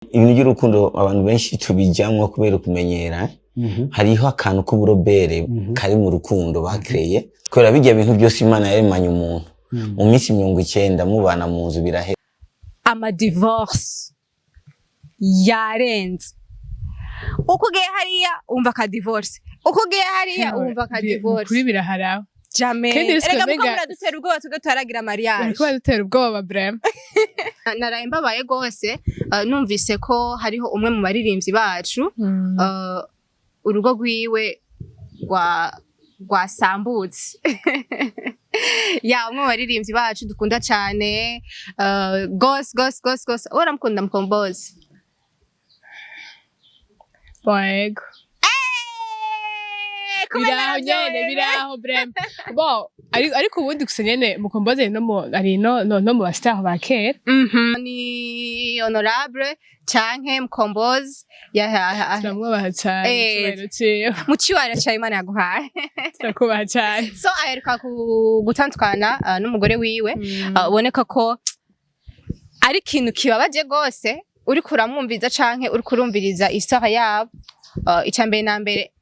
Ibintu by'urukundo abantu benshi tubijyamwo kubera kumenyera. Hariho akantu k'uburobere kari mu rukundo bakreye, kubera bijya bintu byose Imana yaremanye umuntu mu minsi 90 mubana mu nzu birahe. Amadivorce yarenze. Uko ugiye hariya wumva ka divorce, uko ugiye hariya wumva ka divorce. Kuri biraharawe. Jamais. Kandi risque Erega muko muradutera ubwoba, twebwe tutaragira mariage. Bariko badutera ubwoba vraiment. Naraye mbabaye rwose, numvise ko hariho umwe mu baririmbyi bacu, urugo rwiwe rwasambutse. Ya, umwe mu baririmbyi bacu dukunda cyane, gose gose gose gose. Uramukunda, Mukombozi? Bon, ego. Kumenya Biraho nyene, biraho vraiment. Bon, ariko ubundi gusa nyene Mukombozi ari no mu ari no mu bastar ba kera. Ni honorable canke Mukombozi ya Turamwubaha cane. Icyubahiro ciwe. Mu cyubahiro ca Imana yaguhaye. Turakubaha cane. So aheruka gutandukana n'umugore wiwe. Uboneka ko ari ikintu kibabaje rwose uriko uramwumviza canke uriko urumviriza histoire yabo. Ica mbere na mbere,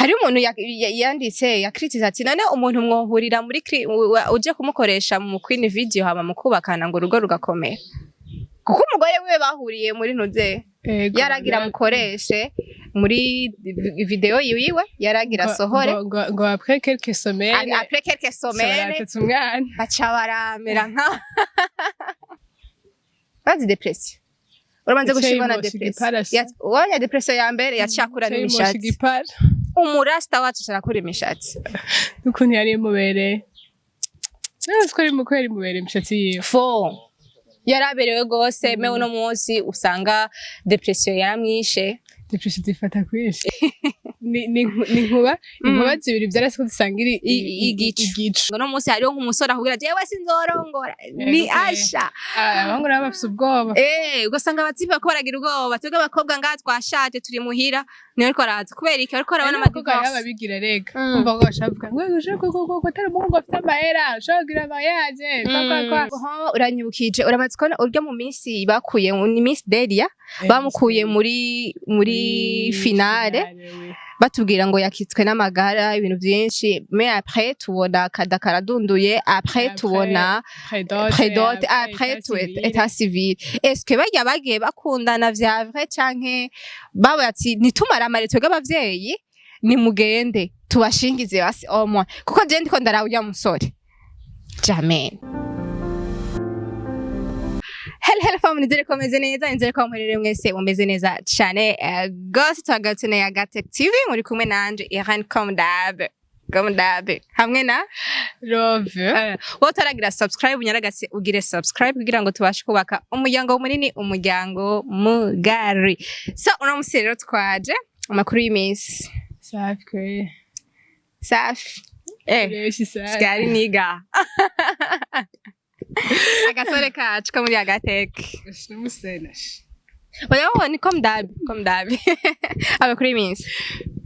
hari umuntu yanditse yakritiza ati: "None umuntu mwohurira muri uje kumukoresha mu queen video, hama mukubakana ngo urugo rugakomera?" Kuko umugore wiwe bahuriye muri ntuze yaragira mukoreshe muri video yiwe, yaragira asohore. Ngo après quelques semaines Après quelques semaines baratetse umwana. Baca baramera nka bazi dépression, urabanza Yaciye gushirwa na yimosha dépression. igiparasi. Wabonye dépression ya mbere, yaciye akura Yaciye yimosha n'imishatsi. igipara. Umurasta wacu arakura imishatsi. N'ukuntu yari imubereye. Nzi ko ari mu ko yari imubereye imishatsi yiwe. Fo yaraberewe rwose, mais uno munsi usanga dépression yaramwishe. Dépression zifata kwinshi. Ni inkuba zibiri vyarase ko zisangira igicu. Igicu. Uno munsi hariho nk'umusore akubwira: "Jewe sinzorongora ni Yego pe. asha." Ah, abahungu nabo bafise ubwoba. Ugasanga abatipe ko baragira ubwoba. Twebwe abakobwa ngaha twashaje, turi muhira, niyo ariko araza kubera iki ariko arabona N'abakobwa hariho amadivorce. ababigira rega. Umva ko bashavuga ngo uje ko atari umuhungu afite amahera ushobora kugira mariage kwa kwa kwa. Oho, uranyibukije, uramaze kubona urya mu minsi bakuye ni Miss Delia, bamukuye muri finale, batubwira ngo yakitswe n'amagara, ibintu byinshi, mais après tubona kada karadunduye, après tubona prédot, après tu état civil. Est-ce que barya bagiye bakundana vya vrai, canke baba ati: "Nitumaramare twebwe abavyeyi, nimugende tubashingize basi au moins"? Kuko je ndiko ndaraba urya musore jamais. Hello, hello family, nizere ko meze neza, nizere ko muherereye mwese mumeze neza cane gose. Twagarutse na Yagatec TV, muri kumwe nanje Irene Comdabe Comdabe hamwe na Love. Wowe utaragira subscribe, unyaragase ugire subscribe kugira ngo tubashe kubaka umuryango munini, umuryango mugari. So uno musi rero twaje amakuru y'iminsi. Safi kwe. Safi. Benshi safi. Sigari niga agasore kacu ko muri Agatec. N'umusenashi. Oya, wowe ni Comdabe Comdabe. Amakuru y'iminsi?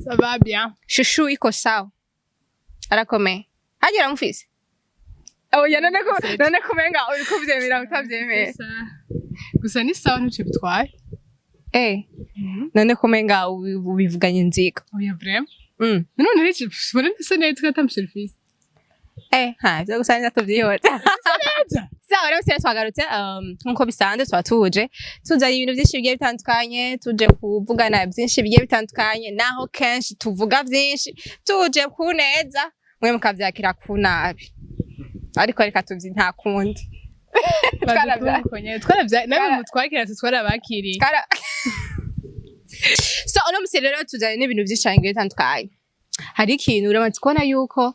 Ça va bien. Shushu iko sawa, arakomeye, hagira mufise. Oya, none kumenga uri kuvyemera utavyemera? Gusa ni sawa, ntuce bitwaye. None kumenga ubivuganye inzigo? Oya, vraiment. None rero ubona ndasa neza ko atamushira ufise. Ha, ivyo gusa neza tuvyihota. Neza. Sawa rero, sera twagarutse, nkuko bisanzwe tuba tuje tuzanye ibintu byinshi bigiye bitandukanye, tuje kuvugana byinshi bigiye bitandukanye, naho kenshi tuvuga byinshi tuje ku neza, mwe mukavyakira ku nabi, ariko reka tuvyi, nta kundi. Badukunye twaravya namwe mutwakira twarabakiriye. So uno musi rero tuzanye n'ibintu byinshi cyane bigiye bitandukanye. Hari ikintu uramaze kubona yuko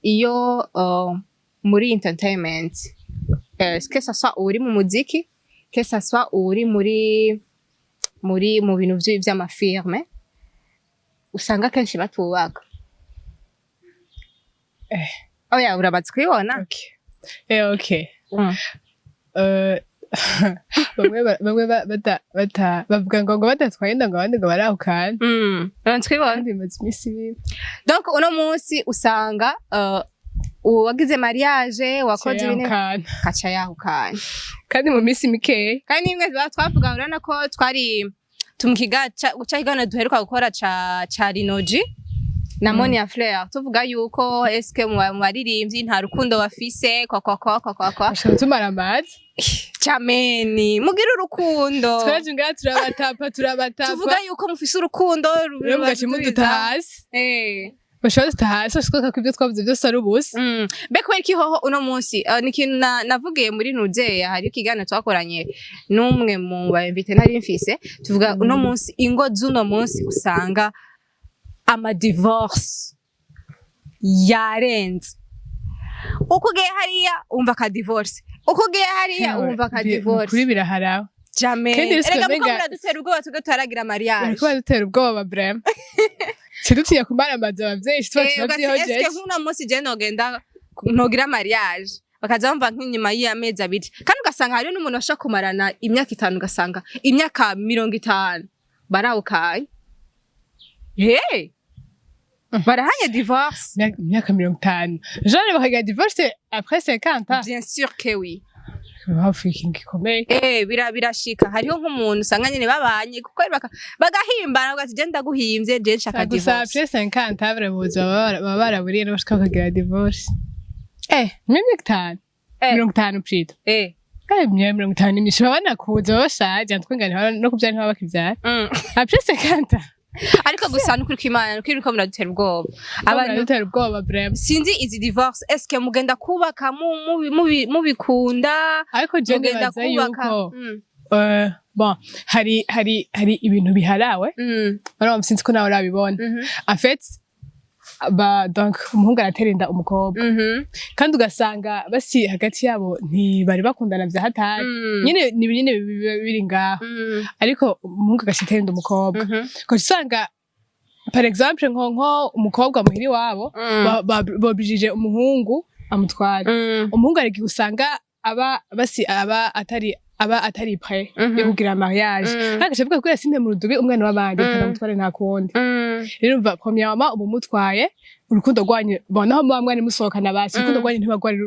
iyo muri entertainment, que ça soit uri mu muziki, que ça soit uri muri mu bintu vy'amafilme, usanga kenshi batubaka. Oya, uramaze kubibona? Okay, okay. Bamwe bata bavuga ngo badatwaye inda, ngo abandi ngo barahukana. Uramaze kubibona? Kandi bimaze iminsi bibi. Donc uno munsi usanga Uwagize mariage, wakoze ibintu, Yahukana. Kaca yahukana. Kandi mu minsi mikeya. Kandi nimwe twavuga, urabona ko twari tumukiga ca kiganiro duheruka gukora ca Rinoji na Monia Fleur, tuvuga yuko eske mu baririmbyi nta rukundo bafise, kwa kwa kwa kwa kwa kwa. Bashobora tumara amazi. Jameni, mugire urukundo. Twaje ngaha turabatapa, turabatapa. Tuvuga yuko mufise urukundo. Rero mugaca muduta hasi. Bashobora duta hasi, bashobora ko ibyo twavuze byose ari ubusa. Mbe kubera iki hoho uno munsi ni ikintu navugiye muri Nuzeya, hari ikiganiro twakoranye n'umwe mu ba invités nari mfise, tuvuga uno munsi ingo z'uno munsi usanga ama divorce yarenze. Uko ugiye hariya wumva ka divorce, uko ugiye hariya wumva ka divorce. Kuri biraharawe. Jamais. Kandi risque Erega muko muradutera ubwoba twebwe tutaragira mariage. Bariko badutera ubwoba vraiment, tidutinya kumaramaza abavyeyi, tuba Ugati, eske turavyihojeje. nk'uno munsi je nogenda nogira mariage, bakaza bamva nk'inyuma y'amezi 2, kandi ugasanga hariho n'umuntu ashobora kumarana imyaka 5, ugasanga imyaka 50 barawukanye, hey, barahanye divorce. Imyaka 50 genre bakagira divorce après 50 ans? Bien sûr que oui. Bapfuye ikintu gikomeye. Birashika, hariho nk'umuntu usanga nyene babanye kuko bagahimbana, bavuga ati je ndaguhimvye, je nshaka Gusa divorce. après 50 ans vraiment ubuzima baba baraburiye n'abashaka bakagira divorce 50, 50 plutôt. Kandi 50 ni myinshi, baba banakuze, baba bashaje, twengane no kubyara ntibaba bakivyara. Après 50 ans. Ariko gusa nukuri kw'Imana, nukuri ko muradutera ubwoba. Abantu Abantu dutera ubwoba vraiment. Sinzi izi divorce, eske mugenda kubaka mubikunda? Ariko je Mugenda nibaza kubaka yuko bon, hari ibintu biharawe. Urumva, sinzi ko nawe urabibona. En fait, ba donc umuhungu aratera inda umukobwa, kandi ugasanga basi hagati yabo ntibari bakundana vya hatari. Nyene ni nyene biba biri ngaho, ariko umuhungu agaca atera inda umukobwa, ugaca usanga par exemple nko umukobwa muhira iwabo bobijije umuhungu amutware. Umuhungu ari igihe usanga aba basi aba atari prêt yo kugira mariage, kandi agaca avuga kubera sinte mu rudubi umwana w'abandi, akamutware, nta kundi. Rero umva, premièrement uba umutwaye urukundo rwanyu, bon, naho muba mwari musohokana, basi urukundo rwanyu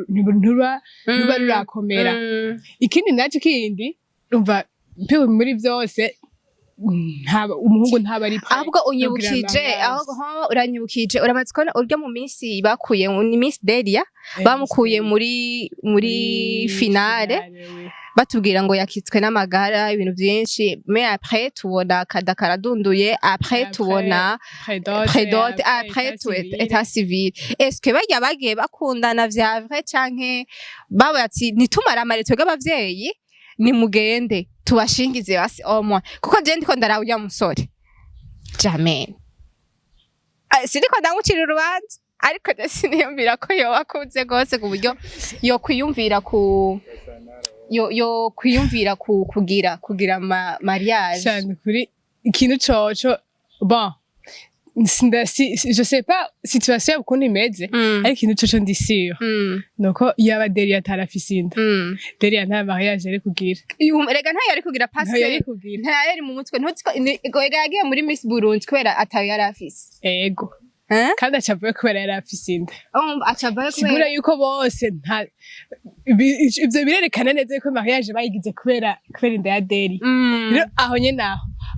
ntiba rurakomera. Ikindi naco kindi, umva, pewe muri vyose umuhungu ntaba ari prêt Ahubwo yo kugira unyibukije mariage. Aho ho uranyibukije, uramaze kubona urya mu minsi bakuye ni Miss Delia, bamukuye muri finale, oui. batubwira ngo yakitswe n'amagara, ibintu byinshi, mais après tubona kada karadunduye, après Après, tubona prédote, prédote, après état tu civil. État civil. Est-ce que barya bagiye bakundana vya vrai, canke baba ati nitumaramare twebwe abavyeyi, nimugende tubashingize basi au moins? Kuko je ndiko ndaraba urya musore jamais. Ah, siniko ndamucira urubanza, ariko je siniyumvira ko yoba akuze gose ku buryo yo kwiyumvira ku kugira mariage. Cyane kuri ikintu coco, bon, je sais pas situation yabo ukuntu imeze, ariko ikintu coco ndi sûre nuko yaba Delia atarafise inda, Delia nta mariage yari kugira. Rega ntayo yari kugira parce Ntayo yari kugira. Ntayo yari mu mutwe. Ntuzi ko ega yagiye muri Miss Burundi kubera atayo yari afise. Ego. Eh? Kandi aca avuye kubera yari afise inda. Umva, aca avayo Sigura kubera yuko bose nta ivyo birerekana neza yuko mariage bayigize kubera inda ya Deri. Rero aho nyene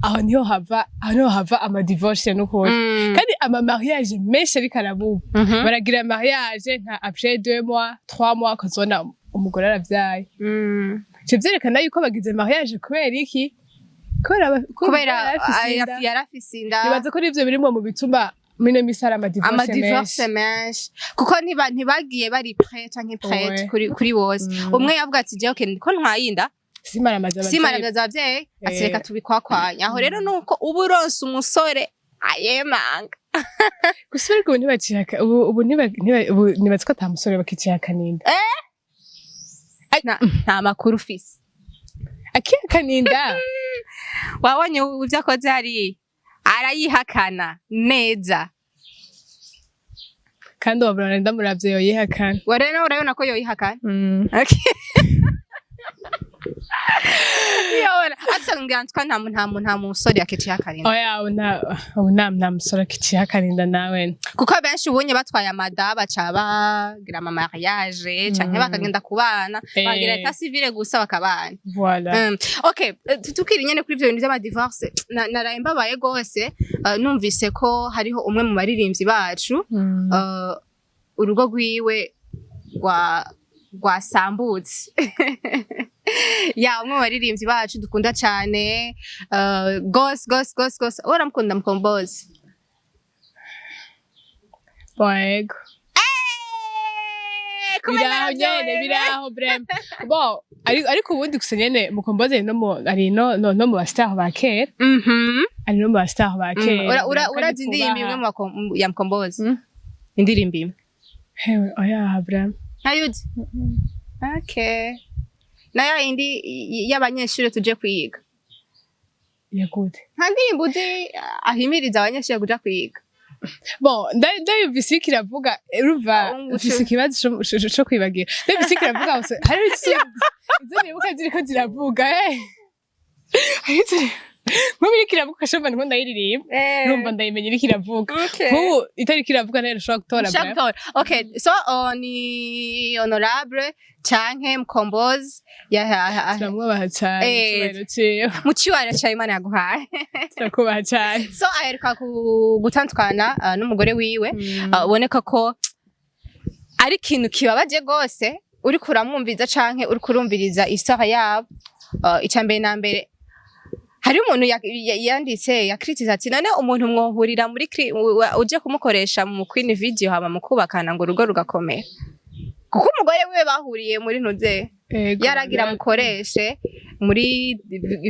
aho niho hava ama divorce n'ukuri. Kandi ama mariage menshi ariko arabuba, baragira mariage nka après 2 mois, 3 mois, ukazona umugore aravyaye. Ivyo vyerekana yuko bagize mariage kubera iki? Kubera yari afise inda. Yari afise inda. Nibaza ko nivyo birimwo mu bituma mino misi hari amadivorce Amadivorce menshi. Menshi kuko ntibagiye bari prêt canke prête kuri bose. Umwe yavuga ati jewe okay, ko ntwayinda Simaramaza abavyeyi. Simaramaza abavyeyi, ati reka tubikwakwanya. Aho rero nuko uba uronse umusore ayemanga. Gusa ariko ubu ntibacihaka, ubu ubu nibaza ko ata musore bakicihakana inda. Nta makuru ufise. Akihakana inda. Wabonye ivyo akoze hariya, arayihakana neza. Kandi wabona ndamuravye yoyihakana. Wa rero urabona ko yoyihakana. Okay. Yabona ati ngira nta musore akicihakana inda. Oya, ubu nta musore akicihakana inda nawe. Kuko benshi ubunye batwaye amada baca bagira ama mariage canke bakagenda kubana, bagira état civil gusa bakabana. Voilà. Okay, tukiri nyene kuri ivyo bintu vy'ama divorce, naraye mbabaye gose, numvise ko hariho umwe mu baririmbyi bacu, urugo rwiwe rwasambutse. Ya, umwe mu baririmbyi bacu dukunda cane, gose gose gose gose. Uramukunda Mukombozi? Bon, ego. Kumenya Biraho nyene, biraho vraiment. Bon, ariko ubundi gusa nyene Mukombozi ari no mu ari no no, no mu ba star ba kera. Ari no mu ba star ba kera. Kandi Urazi indirimbo imwe twubaha. ya Mukombozi? Mm. Indirimbo imwe. Hewe, oya, vraiment. Ntayuzi? Okay, na ya yindi y'abanyeshuri tuje kwiga. Yagute? Nta ndirimbo uzi ahimiriza abanyeshuri kuja kwiga? Bon, ndayumvise iriko iravuga, urumva mfise ikibazo co kwibagira. Ndayumvise iriko iravuga gusa hariho izo nibuka ziriko ziravuga, eh. Hariho nk'ubu iriko iravuga ukashumva ndiko ndayiririmba, urumva ndayimenya iriko iravuga. Nk'ubu itariko iravuga nayo nshobora gutora. Ushaka Vraiment. gutora. Okay, so ni Honorable canke Mkombozi ya Turamwubaha cane. Icyubahiro ciwe. Mu cyubahiro ca Imana yaguhaye. Turakubaha cane. So aheruka gutandukana n'umugore wiwe. Uboneka ko ari ikintu kibabaje gose uriko uramwumviza canke uriko urumviriza histoire yabo. Ica mbere na mbere, hari umuntu yanditse yakritiza ati: "None umuntu mwohurira muri uje kumukoresha mu queen video, hama mukubakana ngo urugo rugakomera?" Kuko umugore wiwe bahuriye muri ntuze, yaragira mukoreshe muri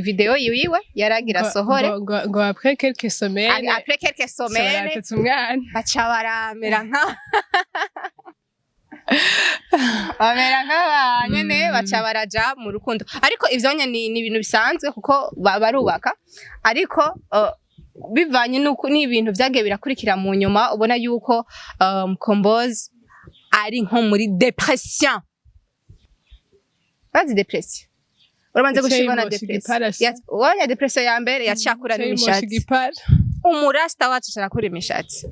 video yiwe, yaragira asohore. Ngo après quelques semaines, après quelques semaines, baratetse umwana. Baca baramera nka bamera nk'aba nyene, baca baraja mu rukundo. Ariko ivyo nyene ni ibintu bisanzwe kuko barubaka, ariko bivanye n'uko n'ibintu vyagiye birakurikira mu nyuma, ubona yuko Mkombozi ari nko muri dépression. Bazi dépression, urabanza Yaciye gushirwa na yimosha dépression. igiparasi. Ubonye dépression ya mbere, yaciye akura Yaciye yimosha n'imishatsi. igipara. Umurasta wacu arakura imishatsi.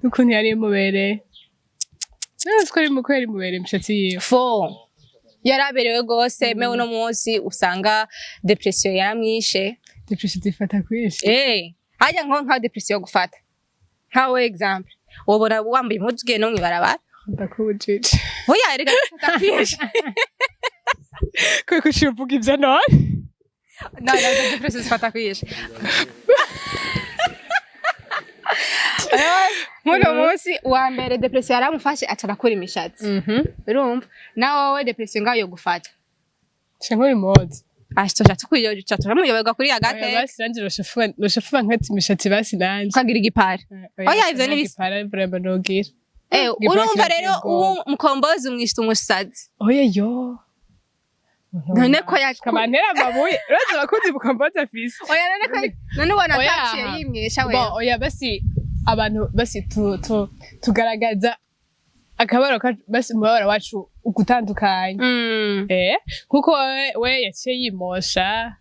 N'ukuntu yari imubereye. Nzi ko ari muko yari imubereye imishatsi yiwe. Fo yaraberewe gose, mais uno munsi usanga dépression yaramwishe. Dépression zifata kwinshi. Eh, hajya nko nka dépression yo gufata nkawe, exemple, wobona wambaye impuzu ugiye no mw'ibarabara. Ndakubujije. Oya, reka gufata kwinshi. Kubera ko uciye uvuga ivyo none. No, dépression zifata kwinshi. Nk'uno munsi wa mbere dépression yaramufashe, aca arakura imishatsi. Urumva nawe wowe dépression ngaho yo gufata? Nca nkora impuzu. Ashitosha tukwiyoca turamuyoberwa kuri agate. Oya, basi nanje noshafuba nkata imishatsi basi nanje. Ukagira igipara. Oya, ivyo ni bisa. Igipara vraiment nogira. Eh, Igipara urumva kirateye rero ubwoba. uwo Mukombozi umwishita umusazi. Oya yo. None ko Kabantera amabuye. Urazi abakunzi Mukombozi afise. Oya, none ko none ubona Oya. ataciye yimwisha we. Bon, oya, basi abantu basi tu tugaragaza akabaro kacu, basi umubabaro wacu ugutandukanye. Eh, kuko we yaciye yimosha,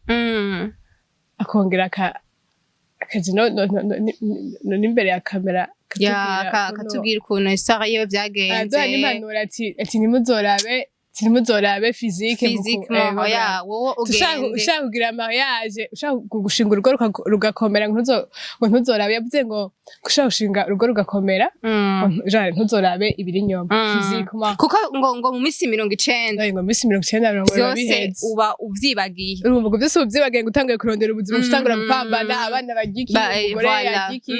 akongera akaja no n'imbere ya kamera. Ya, akatubwira akatubwira ukuntu histoire yiwe byagenze. Araduha n'impanuro ati ntimuzorabe, ati ntimuzorabe physique. Physiquement, oya, wowe ushaka ugende. Ushaka kugira mariage, ushaka gushinga urugo rugakomera, ngo ntuzorabe, yavuze ngo ushaka gushinga urugo rugakomera, ngo genre ntuzorabe ibiri inyuma, physiquement. Kuko ngo mu minsi 90, ngo minsi 90 mirongo biba vyose biheze. Uba uvyibagiye. Urumva ngo byose ubu vyibagiye, ngo utanguye kurondera ubuzima, utangura gupambana, abana barya iki, Ba, umugore voilà. yarya iki.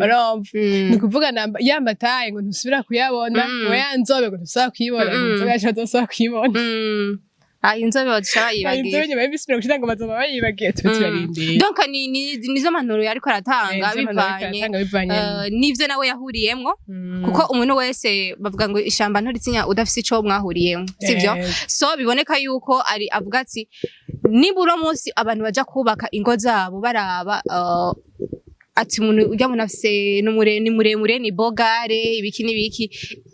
Urumva, ni ukuvuga ya mataye ngo ntusubira kuyabona, ngo ya nzobe ngo ntusubira kuyibona, ngo inzobe yacu ntuzosubira kuyibona. Ah, inzobe bazica Ayo bayibagiye. inzobe nyuma y'iminsi 90 ngo bazoba bayibagiye, tube turarindiriye. Donc ni nizo mpanuro yariko aratanga bivanye bivanye bivanye n'ivyo nawe yahuriyemwo, kuko umuntu wese bavuga ngo ishamba nturitinya udafise ico mwahuriyemwo, sivyo? So biboneka yuko ari avuga ati niba uno munsi abantu baja kubaka ingo zabo baraba, ati umuntu urya muntu afise ni muremure, ni bogare, ibiki n'ibiki,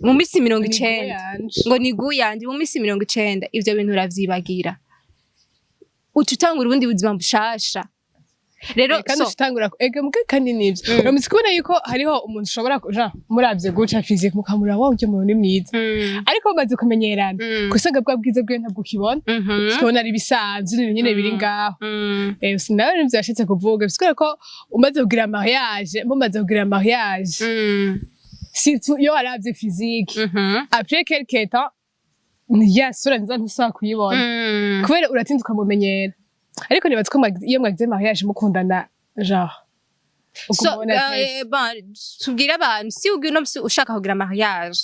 mu minsi 90, ngo ni guyanje, mu minsi 90 ivyo bintu uravyibagira. Uca utangura ubundi buzima bushasha rero. Kandi so ushitangura ega muke, kandi nivyo. Uramutse kubona yuko hariho umuntu ushobora kuja muravye guca physique mukamura, "Wow, ujya muntu ni mwiza," ariko mumaze kumenyerana, kusanga bwa bwiza bwiwe ntabwo ukibona, ukabona ari ibisanzwe, ibintu nyene biri ngaho. Sinawe nivyo yashitse kuvuga, bisigura ko umaze kugira mariage, mumaze kugira mariage, surtout iyo waravye physique, après quelque temps ya sura nziza ntusubira kuyibona, kubera uratinda ukamumenyera. Ariko nibaza ko iyo mwagize mariage mukundana, genre So, ukumubona twese. Bon, tubwire abantu, si ugiye uno musi ushaka kugira mariage,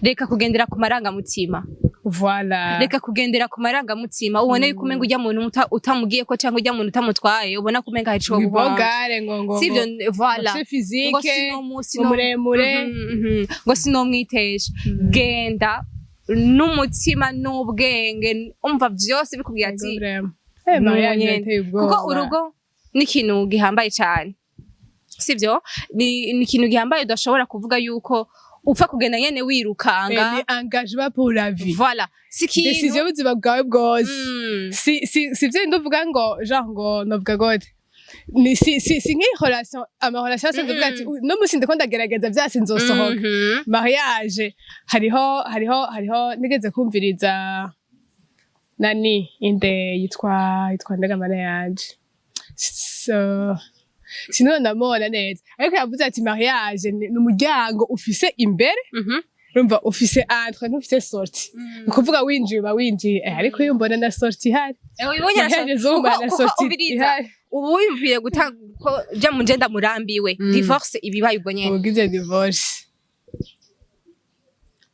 reka kugendera ku marangamutima. Voilà. Reka kugendera ku marangamutima, ubone yuko umenga ujya muntu utamugiye ko cyangwa ujya muntu utamutwaye, ubona ko umenga hari ico buhomvye. Bogare ngo Sivyo? Ngo Voilà. afise Ngo physique, sino ngo muremure. Ngo sinomwitesha. Genda n'umutima n'ubwenge, umva vyose bikubwira ati Vraiment. Mariage nyene. irateye ubwoba. Kuko urugo ni ikintu gihambaye cyane, sivyo? Ni ikintu gihambaye udashobora kuvuga yuko upfa kugenda nyene wirukanga. Ni engagement pour la vie. Voilà, si ikintu Décision y'ubuzima bwawe bwose. Si vyo bindi uvuga ngo genre ngo novuga gute, ni si nk'iyi relation, ama relation asanzwe uvuga ati "No musi ndiko ndagerageza, vyase nzosohoka." Mariage hariho nigeze kumviriza nani inde yitwa ndagamana yanje, so sinone ndamubona neza, ariko yavuze ati mariage ni umuryango ufise imbere. Urumva ufise entrée, ntufise sortie. Ni ukuvuga winjiye uba winjiye. Ariko iyo mbona na sortie ihari. Ubonye Mariage zo mbona na kuko sortie ubiriza ihari. Ubu wiyumviye gutanga ko ja mu nje ndamurambiwe, divorce ibibaye ubwo nyene. Ugize divorce.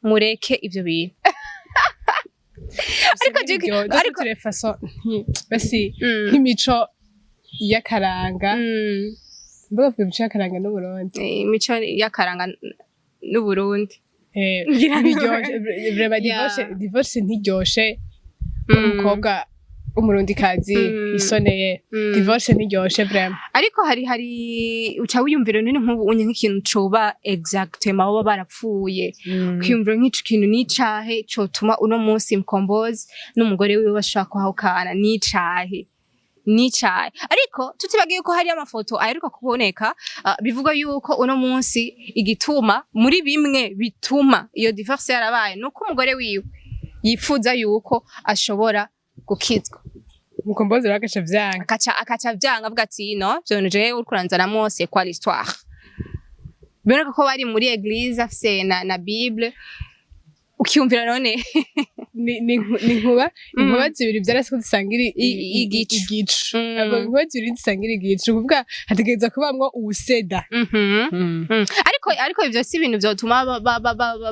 Mureke ivyo bintu. Ariko ariko de façon basi nk'imico y'akaranga, mvuga ko imico y'akaranga n'Uburundi. Imico y'akaranga n'Uburundi. Ngira ngo- Biryoshe vraiment. Divorce ntiryoshe. Umukobwa w'Umurundikazi isoneye, divorce ntiryoshe vraiment. Ariko hari uca wiyumvira nini nk'ubu unye nk'ikintu coba exactement baba barapfuye, kwiyumvira nk'ico kintu n'icahe cotuma uno munsi Mkombozi n'umugore wiwe bashobora kuhawukana? N'icahe? Ariko tutibagiye ko hari amafoto aheruka kuboneka, bivuga yuko uno munsi igituma, muri bimwe bituma iyo divorce yarabaye, nuko umugore wiwe yifuza yuko ashobora gukizwa. Mukombozi rero agaca vyanga. Akaca vyanga, avuga ati "No, ivyo bintu jewe uriko uranzanamwo, c'est quoi l'histoire?" Biboneka ko bari muri église, afise na Bible, ukiyumvira none. Ni inkuba inkuba zibiri vyarase ko zisangira Igicu. Igicu. Abo inkuba zibiri zisangira igicu, kuvuga hategereza kubamwo uwuseda. Ariko ivyo si ibintu vyotuma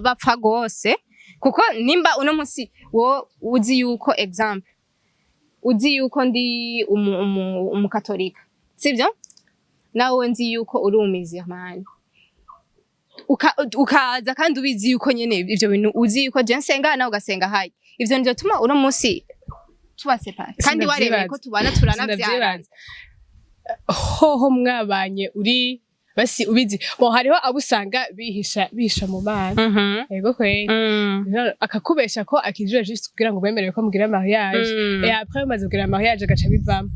bapfa gose, kuko nimba uno musi wo uzi yuko, exemple, uzi yuko ndi umukatolika, sivyo? Nawe nzi yuko uri umizirmani, ukaza kandi ubizi yuko nyene ivyo bintu, uzi yuko je nsenga nawe ugasenga hayi, ivyo nivyo tuma uno musi tuba séparés kandi waremeye ko tubana, turanavyara. Sinavyibaza. Hoho mwabanye uri basi ubizi, bon, hariho abo usanga bihisha mu mana. Yego kweri. Akakubesha ko akijura juste kugira ngo bemerewe ko mugira mariage, et après umaze kugira mariage agaca bivamo.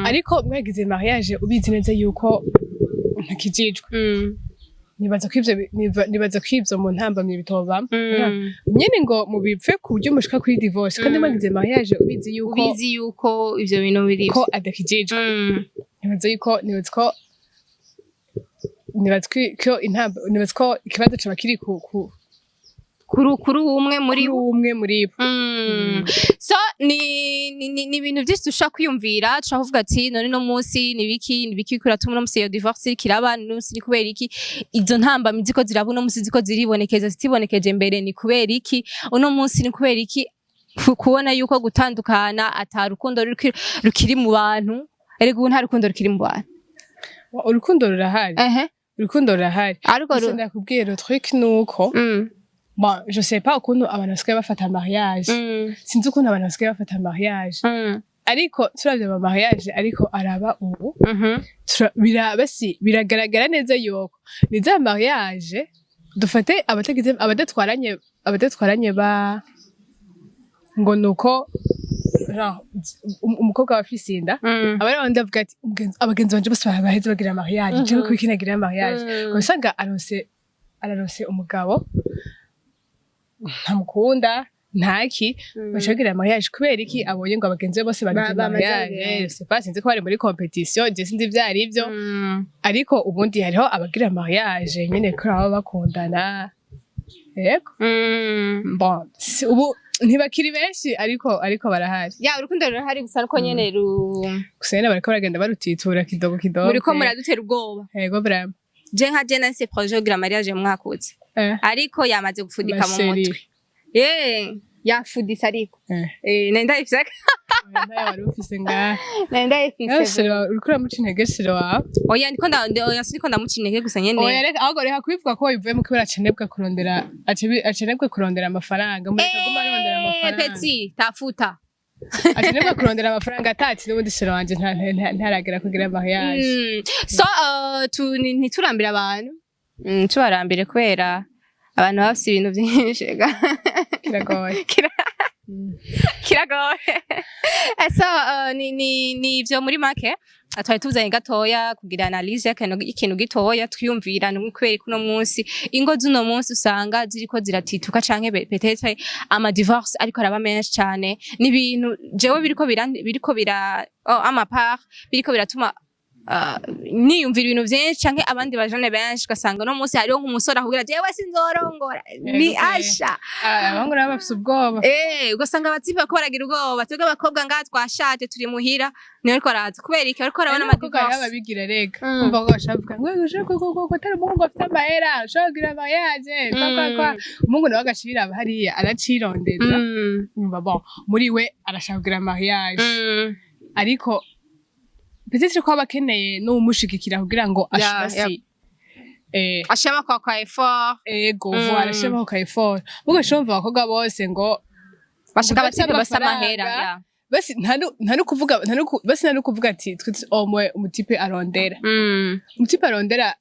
Ariko mwagize mariage ubizi neza yuko ntakijijwe, nibaza ko ivyo mu ntambamyi bitobamo nyene ngo mubipfe ku buryo mushika kuri divorce, kandi mwagize mariage ubizi yuko ubizi yuko ivyo bintu biri ko adakijijwe. Nibaza ko ikibazo coba kiri ku Kuri umwe muri kuri umwe muri bo. So ni ibintu byinshi dushobora kwiyumvira, dushobora kuvuga ati none no munsi ni biki kuratuma uno munsi iyo divorce iriko iraba? No munsi ni kubera iki izo ntambamyi ziko ziraba uno munsi, ziko ziribonekeza, zitibonekeje mbere? Ni kubera iki uno munsi, ni kubera iki kubona yuko gutandukana ata rukundo rukiri mu bantu? Erega ubu nta rukundo rukiri mu bantu. Urukundo rurahari. Urukundo rurahari. Ariko Gusa ndakubwiye, le truc nuko bon, je sais pas ukuntu abantu basigaye bafata mariage. Sinzi ukuntu abantu basigaye bafata mariage, ariko turavye ama mariage ariko araba ubu, basi biragaragara neza yuko ni za mariage dufate abatagize abadatwaranye ba ngo nuko genre, umukobwa aba afise inda, aba ari abandi bavuga ati: "Abagenzi banje bose baheze bagira mariage, jewe kuki nagira mariage?" Ugasanga araronse umugabo ntamukunda, ntaki, baca bagira mariage kubera iki? Abonye ngo abagenzi be bose bagize Bamaze mariage. kugira. C'est pas, sinzi ko bari muri compétition, je sinzi ivyo ari vyo. Ariko ubundi hariho abagira mariage nyene kubera baba bakundana, yego. Bon, ubu ntibakiri benshi, ariko barahari. Ya, urukundo rurahari, gusa nuko nyene ru Gusa nyene bariko baragenda barutitura kidogo kidogo. Muriko muradutera ubwoba. Yego, vraiment. Je nka je nase projet yo kugira mariage mu mwaka uza, ariko yamaze gufudika mu Ma chérie. mutwe. Yafuditse ariko. Nari ndayifise. Oya, ntayo wari ufise ngaha. Nari ndayifise. Chéri wawe, uriko uramuca intege, chéri wawe. Oya, ndiko oya, siniko ndamuca intege, gusa nyene. Oya, reka, ahubwo reka kubivuga ko wabivuyemo kubera acenebwe kurondera amafaranga. Mureka aguma arondera amafaranga. Petit tafuta. Acenebwe kurondera amafaranga, atatsi n'ubundi chéri wanje ntaragera kugira mariage. So ntiturambire abantu, tubarambire kubera abantu baba bafise ibintu vyinshi. Kiragoye. Kiragoye. So ni ivyo muri make twari tuzanye gatoya kugira analyse y'ikintu gitoya twiyumvira, ni kubera ko uno munsi ingo z'uno munsi usanga ziriko ziratituka, canke peut-être ama divorce ariko araba menshi cane. Ni ibintu jewe biriko bira oh, ama part biriko biratuma niyumvira ibintu vyinshi, canke abandi bajene benshi, ugasanga uno munsi hariho nk'umusore akubwira: "Jewe sinzorongora", ni Yego, asha. Ah, abahungu nabo bafise ubwoba. Ugasanga abatipe bariko baragira ubwoba. Twebwe abakobwa ngaha twashaje, turi muhira, niyo ariko araza kubera iki? Ariko arabona N'abakobwa hariho ama divorce. ababigira rega. Kumva ko bashaka kuvuga ngo ushaka ko atari umuhungu afite amahera ushaka kugira mariage, kwa kwa kwa umuhungu nawe agacira hariya aracirondeza. Umva, bon, muri we arashaka kugira mariage, ariko peut-être ko aba akeneye n'uwumushigikira kugira ngo ashibasi Ashiramo kwa effort. Ego, voilà, ashiramo ka effort. Mugo shumva abakobwa bose ngo bashaka udafise abatipe bafise amafaranga, amahera, ya. Basi nta no kuvuga ati twese omwe umutipe arondera. Umutipe arondera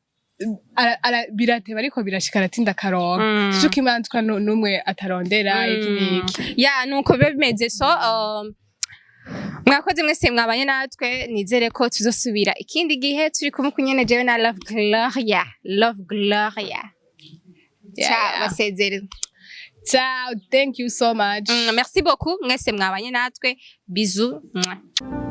birateba, ariko birashika, aratinda akaronka. Sico kimanzwa n'umwe atarondera iki n'iki. Ya, nuko biba bimeze. So mwakoze mwese mwabanye natwe. Nizere ko tuzosubira ikindi gihe turi kumwe kunyene, jewe na Love Gloria, Love Gloria. Ciao, basezere. Ciao, thank you so much. Merci beaucoup mwese mwabanye natwe. Bisous. Mwah.